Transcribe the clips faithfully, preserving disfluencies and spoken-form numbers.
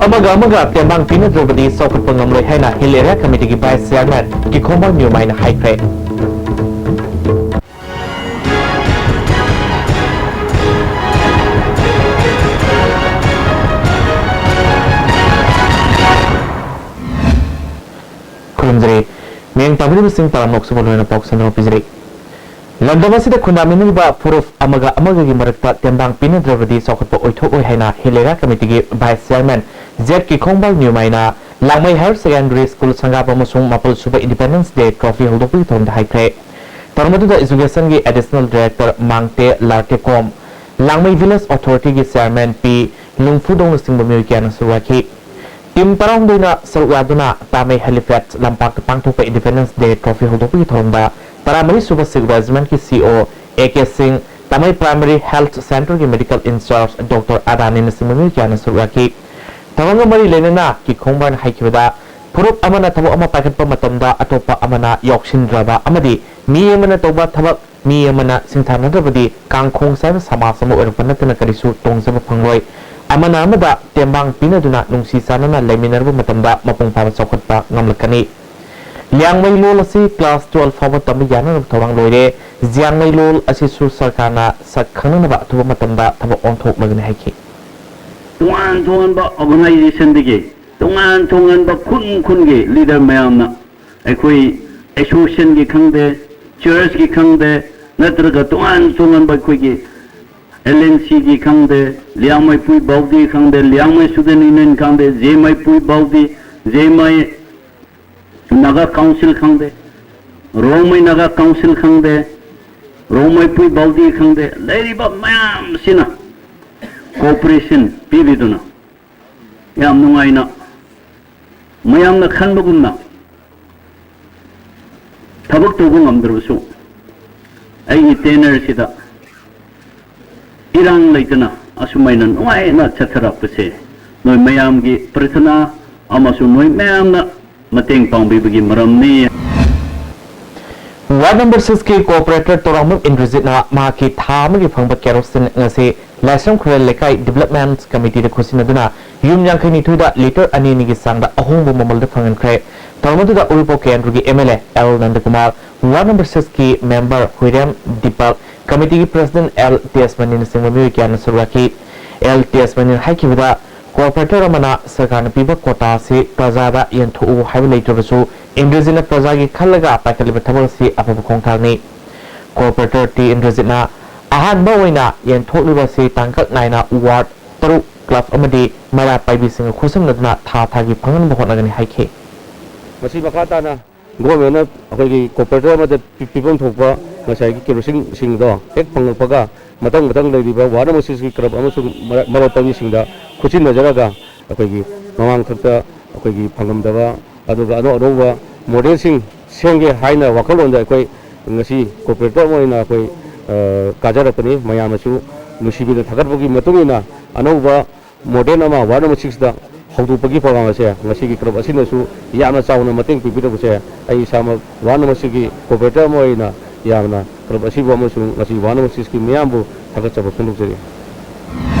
ꯑꯃꯒ ꯑꯃꯒ ꯇꯦꯡꯕꯥꯡ ꯄꯤꯅꯗ꯭ꯔꯕꯗꯤ ꯆꯥꯎꯈꯠꯄ ꯉꯝꯂꯣꯏ ꯍꯥꯏꯅ Hill Area Committeeꯒꯤ Vice Chairman ꯀꯤꯈꯣꯡꯕ ꯅ꯭ꯌꯨꯃꯥꯏꯅ ꯍꯥꯏꯈ꯭ꯔꯦ꯫ ꯈꯨꯔꯨꯝꯖꯔꯤ꯫ ꯃꯤꯠꯌꯦꯡ ꯇꯥꯕꯤꯔꯤꯕꯁꯤꯡ ꯇꯔꯥꯝꯅ ꯑꯣꯛꯆꯕ ꯂꯣꯏꯅ ꯄꯥꯎ ꯁꯟꯗꯣꯛꯅ ꯄꯤꯖꯔꯤ꯫ ꯂꯝꯗꯝ ꯑꯁꯤꯗ ꯈꯨꯟꯗꯥꯃꯤꯟꯅꯔꯤꯕ ꯐꯨꯔꯨꯞ ꯑꯃꯒ ꯑꯃꯒꯒꯤ ꯃꯔꯛꯇ ꯇꯦꯡꯕꯥꯡ ꯄꯤꯅꯗ꯭ꯔꯕꯗꯤ ꯆꯥꯎꯈꯠꯄ ꯑꯣꯏꯊꯣꯛꯂꯣꯏ ꯍꯥꯏꯅ Hill Area Committeeꯒꯤ Vice Chairman ꯖꯦꯠ ꯀꯤꯈꯣꯡꯕ ꯅ꯭ꯌꯨꯃꯥꯏꯅ ꯂꯥꯡꯃꯩ Higher Secondary School ꯁꯪꯒꯥꯕ ꯑꯃꯁꯨꯡ ꯃꯥꯄꯜ ꯁꯨꯕ Independence Day Trophy ꯍꯧꯗꯣꯛꯄꯒꯤ ꯊꯧꯔꯝꯗ ꯍꯥꯏꯈ꯭ꯔꯦ꯫ ꯊꯧꯔꯝ ꯑꯗꯨꯗ Educationꯒꯤ Additional Director Mangte ꯂꯥꯔꯇꯦꯀꯣꯝ, ꯂꯥꯡꯃꯩ Village Authorityꯒꯤ Chairman ꯄꯤ ꯂꯨꯡꯐꯨꯗꯧꯅꯆꯤꯡꯕ ꯃꯤꯑꯣꯏ ꯀꯌꯥꯅꯁꯨ ꯌꯥꯈꯤ꯫ Team ꯇꯔꯥꯍꯨꯝꯗꯣꯏꯅ ꯁꯔꯨꯛ ꯌꯥꯗꯨꯅ ꯇꯥꯃꯩ Helipad ꯂꯝꯄꯥꯛꯇ ꯄꯥꯡꯊꯣꯛꯄ Independence Day Trophy ꯍꯧꯗꯣꯛꯄꯒꯤ ꯊꯧꯔꯝꯗ ꯇꯔꯥꯃꯔꯤ ꯁꯨꯕ Sikh Regimentꯀꯤ C O A K ꯁꯤꯡ, ꯇꯥꯃꯩ Primary Health Centreꯒꯤ Medical In Charge Doctor ꯑꯗꯥꯅꯤꯅꯆꯤꯡꯕ ꯃꯤꯑꯣꯏ ꯀꯌꯥꯅ ꯁꯔꯨꯛ ꯌꯥꯈꯤ꯫ ꯊꯧꯔꯝꯒ ꯃꯔꯤ ꯂꯩꯅꯅ ꯀꯤꯈꯣꯡꯕꯅ ꯍꯥꯏꯈꯤꯕꯗ, ꯐꯨꯔꯨꯞ ꯑꯃꯅ ꯊꯕꯛ ꯑꯃ ꯄꯥꯏꯈꯠꯄ ꯃꯇꯝꯗ ꯑꯇꯣꯞꯄ ꯑꯃꯅ ꯌꯥꯎꯁꯤꯟꯗ꯭ꯔꯕ ꯑꯃꯗꯤ ꯃꯤ ꯑꯃꯅ ꯇꯧꯕ ꯊꯕꯛ ꯃꯤ ꯑꯃꯅ ꯁꯤꯡꯊꯥꯅꯗ꯭ꯔꯕꯗꯤ ꯀꯥꯡꯈꯣꯡ ꯆꯥꯏꯕ ꯁꯃꯥꯖ ꯑꯃ ꯑꯣꯏꯔꯛꯄ ꯅꯠꯇꯅ ꯀꯔꯤꯁꯨ ꯇꯣꯡꯖꯕ ꯐꯪꯂꯣꯏ꯫ ꯑꯃꯅ ꯑꯃꯗ ꯇꯦꯡꯕꯥꯡ ꯄꯤꯅꯗꯨꯅ ꯅꯨꯡꯁꯤ ꯆꯥꯟꯅꯅ ꯂꯩꯃꯤꯟꯅꯔꯕ ꯃꯇꯝꯗ ꯃꯄꯨꯡ ꯐꯥꯕ ꯆꯥꯎꯈꯠꯄ ꯉꯝꯂꯛꯀꯅꯤ꯫ ꯂꯤꯌꯥꯡꯃꯩ ꯂꯣꯜ ꯑꯁꯤ class twelve ꯐꯥꯎꯕ ꯇꯝꯕ ꯌꯥꯅꯅꯕ ꯊꯧꯔꯥꯡ ꯂꯣꯏꯔꯦ꯫ ꯖꯤꯌꯥꯡꯃꯩ ꯂꯣꯜ ꯑꯁꯤꯁꯨ ꯁꯔꯀꯥꯔꯅ ꯁꯛ ꯈꯪꯅꯅꯕ ꯑꯊꯨꯕ ꯃꯇꯝꯗ ꯊꯕꯛ ꯑꯣꯟꯊꯣꯛꯂꯒꯅꯤ ꯍꯥꯏꯈꯤ꯫ ꯇꯣꯉꯥꯟ ꯇꯣꯉꯥꯟꯕ organizationꯗꯒꯤ, ꯇꯣꯉꯥꯟ ꯇꯣꯉꯥꯟꯕ ꯈꯨꯟ ꯈꯨꯟꯒꯤ leader ꯃꯌꯥꯝꯅ, ꯑꯩꯈꯣꯏ associationꯒꯤ ꯈꯪꯗꯦ, churchꯀꯤ ꯈꯪꯗꯦ, ꯅꯠꯇ꯭ꯔꯒ ꯇꯣꯉꯥꯟ ꯇꯣꯉꯥꯟꯕ ꯑꯩꯈꯣꯏꯒꯤ L N Cꯒꯤ ꯈꯪꯗꯦ, ꯂꯤꯌꯥꯡꯃꯩ ꯄꯨꯏ ꯕꯥꯎꯗꯤ ꯈꯪꯗꯦ, ꯂꯤꯌꯥꯡꯃꯩ Student Union ꯈꯪꯗꯦ, ꯖꯦꯃꯩ ꯄꯨꯏ ꯕꯥꯎꯗꯤ, ꯖꯦꯃꯩ Naga Council ꯈꯪꯗꯦ, ꯔꯣꯡꯃꯩ Naga Council ꯈꯪꯗꯦ, ꯔꯣꯡꯃꯩ ꯄꯨꯏ ꯕꯥꯎꯗꯤ ꯈꯪꯗꯦ, ꯂꯩꯔꯤꯕ ꯃꯌꯥꯝꯁꯤꯅ cooperation ꯄꯤꯕꯤꯗꯨꯅ ꯌꯥꯝ ꯅꯨꯡꯉꯥꯏꯅ ꯃꯌꯥꯝꯅ ꯈꯟꯕꯒꯨꯝꯅ ꯊꯕꯛ ꯇꯧꯕ ꯉꯝꯗ꯭ꯔꯕꯁꯨ, ꯑꯩꯒꯤ tenureꯁꯤꯗ ꯏꯔꯥꯡ ꯂꯩꯇꯅ ꯑꯁꯨꯃꯥꯏꯅ ꯅꯨꯡꯉꯥꯏꯅ ꯆꯠꯊꯔꯛꯄꯁꯦ ꯅꯣꯏ ꯃꯌꯥꯝꯒꯤ ꯄ꯭ꯔꯊꯅꯥ ꯑꯃꯁꯨꯡ ꯅꯣꯏ ꯃꯌꯥꯝꯅ ꯃꯇꯦꯡ ꯄꯥꯡꯕꯤꯕꯒꯤ ꯃꯔꯝꯅꯤ꯫ Ward number sixꯀꯤ corporator ꯇꯣꯔꯥꯡꯕꯝ ꯏꯟꯗ꯭ꯔꯖꯤꯠꯅ ꯃꯍꯥꯛꯀꯤ ꯊꯥ ꯑꯃꯒꯤ ꯐꯪꯕ kerosene ꯉꯁꯤ ꯂꯥꯏꯁ꯭ꯔꯝ ꯈꯨꯔꯦꯜ ꯂꯩꯀꯥꯏ Development Committeeꯗ ꯈꯨꯠꯁꯤꯟꯅꯗꯨꯅ ꯌꯨꯝ ꯌꯥꯡꯈꯩ ꯅꯤꯊꯣꯏꯗ ꯂꯤꯇꯔ ꯑꯅꯤ ꯑꯅꯤꯒꯤ ꯆꯥꯡꯗ ꯑꯍꯣꯡꯕ ꯃꯃꯜꯗ ꯐꯪꯍꯟꯈ꯭ꯔꯦ꯫ ꯊꯧꯔꯝ ꯑꯗꯨꯗ ꯎꯔꯤꯄꯣꯛ ꯀꯦꯟꯗ꯭ꯔꯒꯤ M L A L Nandakumar, ward number six ꯀꯤ ꯃꯦꯝꯕꯔ ꯍꯨꯏꯔꯦꯝ ꯗꯤꯄꯛ, ꯀꯃꯤꯇꯤꯒꯤ ꯄ꯭ꯔꯁꯤꯗꯦꯟꯠ ꯑꯦꯜ ꯇꯦꯖꯃꯅꯤꯅꯆꯤꯡꯕ ꯃꯤꯑꯣꯏ ꯀꯌꯥꯅ ꯁꯔꯨꯛ ꯌꯥꯈꯤ꯫ ꯑꯦꯜ ꯇꯦꯖꯃꯅꯤꯅ ꯍꯥꯏꯈꯤꯕꯗ, ꯀꯣꯔꯄꯣꯔꯦꯇꯔ ꯑꯃꯅ ꯁꯔꯀꯥꯔꯅ ꯄꯤꯕ ꯀꯣꯇꯥ ꯑꯁꯤ ꯄ꯭ꯔꯖꯥꯗ ꯌꯦꯟꯊꯣꯛꯎ ꯍꯥꯏꯕ ꯂꯩꯇ꯭ꯔꯕꯁꯨ, ꯏꯟꯗ꯭ꯔꯖꯤꯠꯅ ꯄ꯭ꯔꯖꯥꯒꯤ ꯈꯜꯂꯒ ꯄꯥꯏꯈꯠꯂꯤꯕ ꯊꯕꯛ ꯑꯁꯤ ꯑꯐꯕ ꯈꯣꯡꯊꯥꯡꯅꯤ꯫ ꯀꯣꯔꯄꯣꯔꯦꯇꯔ ꯇꯤ ꯏꯟꯗ꯭ꯔꯖꯤꯠꯅ ꯑꯍꯥꯟꯕ ꯑꯣꯏꯅ ꯌꯦꯟꯊꯣꯛꯂꯤꯕ ꯑꯁꯤ ꯇꯥꯡꯀꯛ ꯅꯥꯏꯅ ꯋꯥꯔꯗ ꯇꯔꯨꯛ, ꯀ꯭ꯂꯕ ꯑꯃꯗꯤ ꯃꯩꯔꯥ ꯄꯥꯏꯕꯤꯁꯤꯡꯒ ꯈꯨꯠꯁꯝꯅꯗꯨꯅ ꯊꯥ ꯊꯥꯒꯤ ꯐꯪꯍꯟꯕ ꯍꯣꯠꯅꯒꯅꯤ ꯍꯥꯏꯈꯤ꯫ ꯃꯁꯤ ꯃꯈꯥ ꯇꯥꯅ ꯒꯣꯔꯃꯦꯟꯅ ꯑꯩꯈꯣꯏꯒꯤ ꯀꯣꯔꯄꯣꯔꯦꯇꯔ ꯑꯃꯗ ꯄꯤ-, ꯄꯤꯐꯝ ꯊꯣꯛꯄ ꯉꯁꯥꯏꯒꯤ ꯀꯦꯔꯣꯁꯤꯟꯁꯤꯡꯗꯣ ꯍꯦꯛ ꯐꯪꯂꯛꯄꯒ, ꯃꯊꯪ ꯃꯊꯪ ꯂꯩꯔꯤꯕ ꯋꯥꯔꯗ ꯅꯝꯕꯔ six ꯀꯤ ꯀ꯭ꯂꯕ ꯑꯃꯁꯨꯡ ꯃꯔ-, ꯃꯔꯥ ꯄꯥꯏꯕꯤꯁꯤꯡꯗ ꯈꯨꯠꯁꯤꯟꯅꯖꯔꯒ, ꯑꯩꯈꯣꯏꯒꯤ ꯃꯃꯥꯡꯊꯛꯇ ꯑꯩꯈꯣꯏꯒꯤ ꯐꯪꯂꯝꯗꯕ, ꯑꯗꯨꯒ ꯑꯅꯧ ꯑꯅꯧꯕ ꯃꯣꯗꯦꯜꯁꯤꯡ ꯁꯦꯝꯒꯦ ꯍꯥꯏꯅ ꯋꯥꯈꯜꯂꯣꯟꯗ ꯑꯩꯈꯣꯏ ꯉꯁꯤ ꯀꯣꯔꯄꯣꯔꯦꯇꯔ ꯑꯃ ꯑꯣꯏꯅ ꯑꯩꯈꯣꯏ, ꯑ, ꯀꯥꯖꯔꯛꯄꯅꯤ꯫ ꯃꯌꯥꯝꯅꯁꯨ ꯅꯨꯡꯁꯤꯕꯤꯅ ꯊꯥꯒꯠꯄꯒꯤ ꯃꯇꯨꯡ ꯏꯟꯅ ꯑꯅꯧꯕ ꯃꯣꯗꯦꯜ ꯑꯃ ꯋꯥꯔꯗ ꯅꯝꯕꯔ six ꯇ ꯍꯧꯗꯣꯛꯄꯒꯤ ꯄ꯭ꯔꯣꯒ꯭ꯔꯥꯝ ꯑꯁꯦ ꯉꯁꯤꯒꯤ ꯀ꯭ꯂꯕ ꯑꯁꯤꯅꯁꯨ ꯌꯥꯝꯅ ꯆꯥꯎꯅ ꯃꯇꯦꯡ ꯄꯤꯕꯤꯔꯛꯄꯁꯦ ꯑꯩ ꯏꯁꯥꯃꯛ ꯋꯥꯔꯗ ꯅꯝꯕꯔ six ꯀꯤ ꯀꯣꯔꯄꯣꯔꯦꯇꯔ ꯑꯃ ꯑꯣꯏꯅ ꯌꯥꯝꯅ ꯀ꯭ꯂꯕ ꯑꯁꯤꯕꯨ ꯑꯃꯁꯨꯡ ꯉꯁꯤ ꯋꯥꯔꯗ ꯅꯝꯕꯔ six ꯀꯤ ꯃꯤꯌꯥꯝꯕꯨ ꯊꯥꯒꯠꯆꯕ ꯐꯣꯡꯗꯣꯛꯆꯔꯤ꯫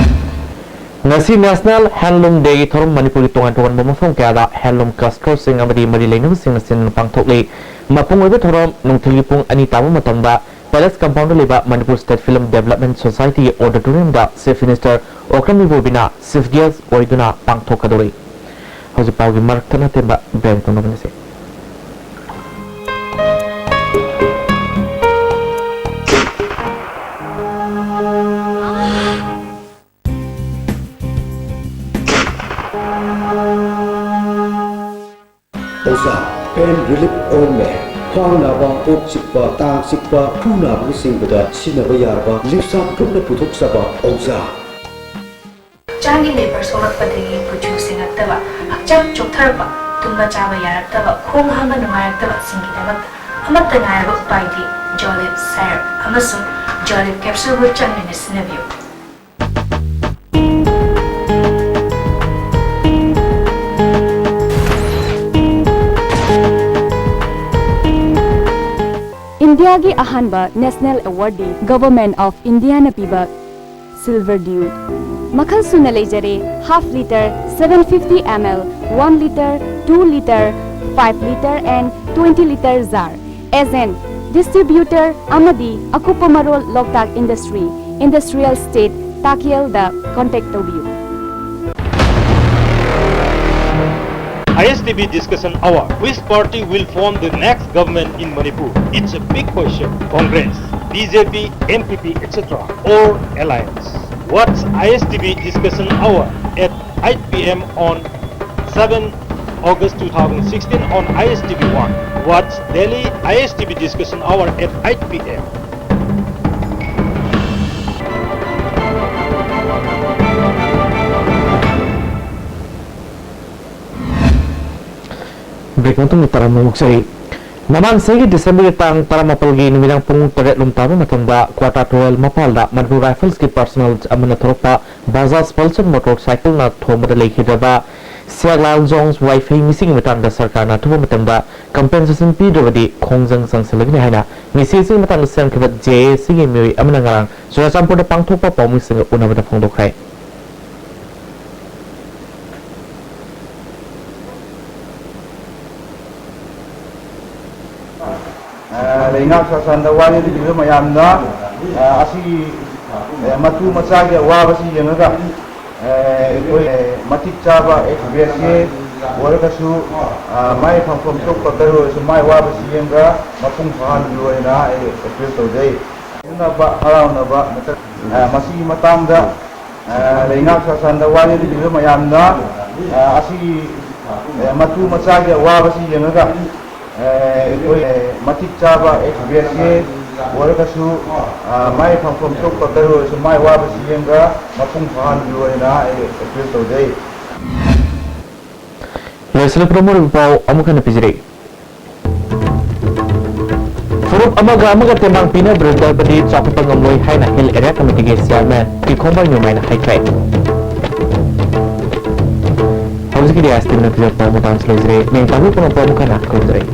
ꯉꯁꯤ National Handloom Day ꯒꯤ ꯊꯧꯔꯝ ꯃꯅꯤꯄꯨꯔꯒꯤ ꯇꯣꯉꯥꯟ ꯇꯣꯉꯥꯟꯕ ꯃꯐꯝ ꯀꯌꯥꯗ ꯍꯦꯟꯂꯨꯝ ꯀ꯭ꯂꯁꯇꯔꯁꯤꯡ ꯑꯃꯗꯤ ꯃꯔꯤ ꯂꯩꯅꯕꯁꯤꯡꯅ ꯁꯤꯟꯗꯨꯅ ꯄꯥꯡꯊꯣꯛꯂꯤ꯫ ꯃꯄꯨꯡ ꯑꯣꯏꯕ ꯊꯧꯔꯝ ꯅꯨꯡꯊꯤꯜꯒꯤ ꯄꯨꯡ ꯑꯅꯤ ꯇꯥꯕ ꯃꯇꯝꯗ Palace Compound ꯗ ꯂꯩꯕ Manipur State Film Development Society ꯒꯤ auditorium ꯗ Chief Minister Okram Ibobi ꯅ chief guest ꯑꯣꯏꯗꯨꯅ ꯄꯥꯡꯊꯣꯛꯀꯗꯧꯔꯤ꯫ ꯍꯧꯖꯤꯛ ꯄꯥꯎꯒꯤ ꯃꯔꯛ ꯊꯠꯅ ꯇꯦꯟꯕ break ꯇꯧꯅꯕ ꯂꯩꯖꯩ꯫ ꯑꯣꯖꯥ, pain relief ointment, ꯈ꯭ꯋꯥꯡ ꯅꯥꯕ, ꯀꯣꯛ ꯆꯤꯛꯄ, ꯇꯥꯡ ꯆꯤꯛꯄ, ꯈꯨ ꯅꯥꯕꯅꯆꯤꯡꯕꯗ ꯁꯤꯖꯤꯟꯅꯕ ꯌꯥꯔꯕ ꯂꯤꯞꯁꯥ ꯒ꯭ꯔꯨꯞꯅ ꯄꯨꯊꯣꯛꯆꯕ ꯑꯣꯖꯥ꯫ ꯍꯛꯆꯥꯡꯒꯤ ꯂꯦꯕꯔ ꯁꯣꯛꯂꯛꯄꯗꯒꯤ ꯀꯨꯆꯨ ꯁꯦꯡꯉꯛꯇꯕ, ꯍꯛꯆꯥꯡ ꯆꯣꯛꯊꯔꯛꯄ, ꯇꯨꯝꯕ ꯆꯥꯕ ꯌꯥꯔꯛꯇꯕ, ꯈꯣꯡ ꯍꯥꯝꯕ ꯅꯨꯡꯉꯥꯏꯔꯛꯇꯕꯁꯤꯡꯒꯤꯗꯃꯛꯇ ꯑꯃꯠꯇ ꯉꯥꯏꯔꯕ ꯎꯄꯥꯏꯗꯤ ꯖꯣꯂꯤꯞ ꯁꯥꯏꯔꯞ ꯑꯃꯁꯨꯡ ꯖꯣꯂꯤꯞ ꯀꯦꯞꯁꯨꯜꯕꯨ ꯆꯥꯡ ꯅꯥꯏꯅ ꯁꯤꯖꯤꯟꯅꯕꯤꯌꯨ꯫ ꯏꯟꯗꯤꯌꯥꯒꯤ ꯑꯍꯥꯟꯕ ꯅꯦꯁꯅꯦꯜ ꯑꯦꯋꯥꯔꯗꯤ ꯒꯚꯔꯟꯃꯦꯟꯠ ꯑꯣꯐ ꯏꯟꯗꯤꯌꯥꯅ ꯄꯤꯕ Silver Dew. ꯃꯈꯜ ꯁꯨꯅ ꯂꯩꯖꯔꯦ, half litre, seven fifty ml, one litre, two litre, five litre and twenty litre jar. Agent, distributor ꯑꯃꯗꯤ ꯑꯀꯨꯞꯄ ꯃꯔꯣꯜ ꯂꯣꯛꯇꯥꯛ ꯏꯟꯗꯁꯇ꯭ꯔꯤ, ꯏꯟꯗꯁꯇ꯭ꯔꯤꯌꯦꯜ ꯁ꯭ꯇꯦꯠ, ꯇꯥꯀꯦꯜꯗ contact ꯇꯧꯕꯤꯌꯨ꯫ I S T B discussion hour. Which party will form the next government in Manipur? It's a big question. Congress, B J P, N P P, et cetera or alliance? Watch I S T B discussion hour at eight p m on seven August two thousand sixteen on I S T B one. Watch daily I S T B discussion hour at eight p m. Break ꯃꯇꯨꯡꯗ ꯇꯔꯥꯝꯅ ꯑꯣꯛꯆꯔꯤ꯫ ꯃꯃꯥꯡ ꯆꯍꯤꯒꯤ December ꯒꯤ ꯇꯥꯡ ꯇꯔꯥꯃꯥꯄꯜꯒꯤ ꯅꯨꯃꯤꯗꯥꯡ ꯄꯨꯡ ꯇꯔꯦꯠ ꯂꯣꯝ ꯇꯥꯕ ꯃꯇꯝꯗ Quadratual ꯃꯄꯥꯜꯗ Manipur Rifles ꯀꯤ personnel ꯑꯃꯅ ꯊꯧꯔꯛꯄ Bajaj Pulsar motorcycle ꯅ ꯊꯣꯝꯕꯗ ꯂꯩꯈꯤꯗ꯭ꯔꯕ ꯁꯤꯌꯥꯛꯂꯥꯜ ꯖꯣꯡꯁ ꯋꯥꯏꯐꯩ ꯃꯤꯁꯤꯡꯒꯤ ꯃꯇꯥꯡꯗ ꯁꯔꯀꯥꯔꯅ ꯑꯊꯨꯕ ꯃꯇꯝꯗ compensation ꯄꯤꯗ꯭ꯔꯕꯗꯤ ꯈꯣꯡꯖꯪ ꯆꯪꯁꯤꯜꯂꯒꯅꯤ ꯍꯥꯏꯅ ꯃꯤꯁꯤ ꯑꯁꯤꯒꯤ ꯃꯇꯥꯡꯗ ꯁꯦꯝꯈꯤꯕ J A C ꯒꯤ ꯃꯤꯑꯣꯏ ꯑꯃꯅ ꯉꯔꯥꯡ ꯆꯨꯔꯆꯥꯟꯄꯨꯔꯗ ꯄꯥꯡꯊꯣꯛꯄ ꯄꯥꯎꯃꯤꯁꯤꯡꯒ ꯎꯅꯕꯗ ꯐꯣꯡꯗꯣꯛꯈ꯭ꯔꯦ꯫ ꯑ, ꯂꯩꯉꯥꯛ ꯁꯥꯁꯟꯗ ꯋꯥꯔꯦꯞ ꯄꯤꯕ ꯃꯌꯥꯝꯅ, ꯑ, ꯑꯁꯤꯒꯤ, ꯑ, ꯃꯇꯨ ꯃꯆꯥꯒꯤ ꯑꯋꯥꯕꯁꯤ ꯌꯦꯡꯉꯒ, ꯑ, ꯑꯩꯈꯣꯏ, ꯑ, ꯃꯇꯤꯛ ꯆꯥꯕ X P S ꯀꯤ ꯑꯣꯏꯔꯒꯁꯨ, ꯑ, ꯃꯥꯏ ꯐꯪꯐꯝ ꯊꯣꯛꯄ ꯀꯔꯤ ꯑꯣꯏꯔꯁꯨ ꯃꯥꯏ ꯋꯥꯕꯁꯤ ꯌꯦꯡꯉꯒ ꯃꯄꯨꯡ ꯐꯥꯍꯟꯕꯤꯌꯨ ꯍꯥꯏꯅ ꯑꯩ appeal ꯇꯧꯖꯩ꯫ ꯍꯔꯥꯎꯅꯕ, ꯍꯔꯥꯎꯅꯕ ꯃꯇꯝ, ꯑ, ꯃꯁꯤꯒꯤ ꯃꯇꯥꯡꯗ ꯑ, ꯂꯩꯉꯥꯛ ꯁꯥꯁꯟꯗ ꯋꯥꯔꯦꯞ ꯄꯤꯕ ꯃꯌꯥꯝꯅ, ꯑ, ꯑꯁꯤꯒꯤ, ꯑ, ꯃꯇꯨ ꯃꯆꯥꯒꯤ ꯑꯋꯥꯕꯁꯤ ꯌꯦꯡꯉꯒ, ꯑ, ꯑꯩꯈꯣꯏ, ꯑ, ꯃꯇꯤꯛ ꯆꯥꯕ X P S ꯀꯤ ꯑꯣꯏꯔꯒꯁꯨ, ꯑ, ꯃꯥꯏ ꯐꯪꯐꯝ ꯊꯣꯛꯄ ꯀꯔꯤ ꯑꯣꯏꯔꯁꯨ ꯃꯥꯏ ꯋꯥꯕꯁꯤ ꯌꯦꯡꯉꯒ ꯃꯄꯨꯡ ꯐꯥꯍꯟꯕꯤꯌꯨ ꯍꯥꯏꯅ ꯑꯩ appeal ꯇꯧꯖꯩ꯫ ꯂꯣꯏꯁꯤꯜꯂꯛꯄꯗ ꯃꯔꯨꯑꯣꯏꯕ ꯄꯥꯎ ꯑꯃꯨꯛ ꯍꯟꯅ ꯄꯤꯖꯔꯛꯏ꯫ ꯐꯨꯔꯨꯞ ꯑꯃꯒ ꯑꯃꯒ ꯇꯦꯡꯕꯥꯡ ꯄꯤꯅꯗ꯭ꯔꯕꯗꯤ ꯆꯥꯎꯈꯠꯄ ꯉꯝꯂꯣꯏ ꯍꯥꯏꯅ Hill Area Committee ꯒꯤ chairman ꯇꯤꯈꯣꯝꯕ ꯅ꯭ꯌꯨꯃꯥꯏꯅ ꯍꯥꯏꯈ꯭ꯔꯦ꯫ ꯍꯧꯖꯤꯛꯀꯤꯗꯤ ꯑꯥꯏ ꯑꯦꯁ ꯇꯤ ꯚꯤꯅ ꯄꯤꯔꯛꯄ ꯃꯇꯥꯡꯁꯤ ꯂꯣꯏꯖꯔꯦ꯫ ꯃꯦꯡ ꯇꯥꯕꯨ ꯄꯨꯝꯅꯃꯛꯄꯨ ꯑꯃꯨꯛ ꯍꯟꯅ ꯈꯨꯔꯨꯝꯖꯔꯤ꯫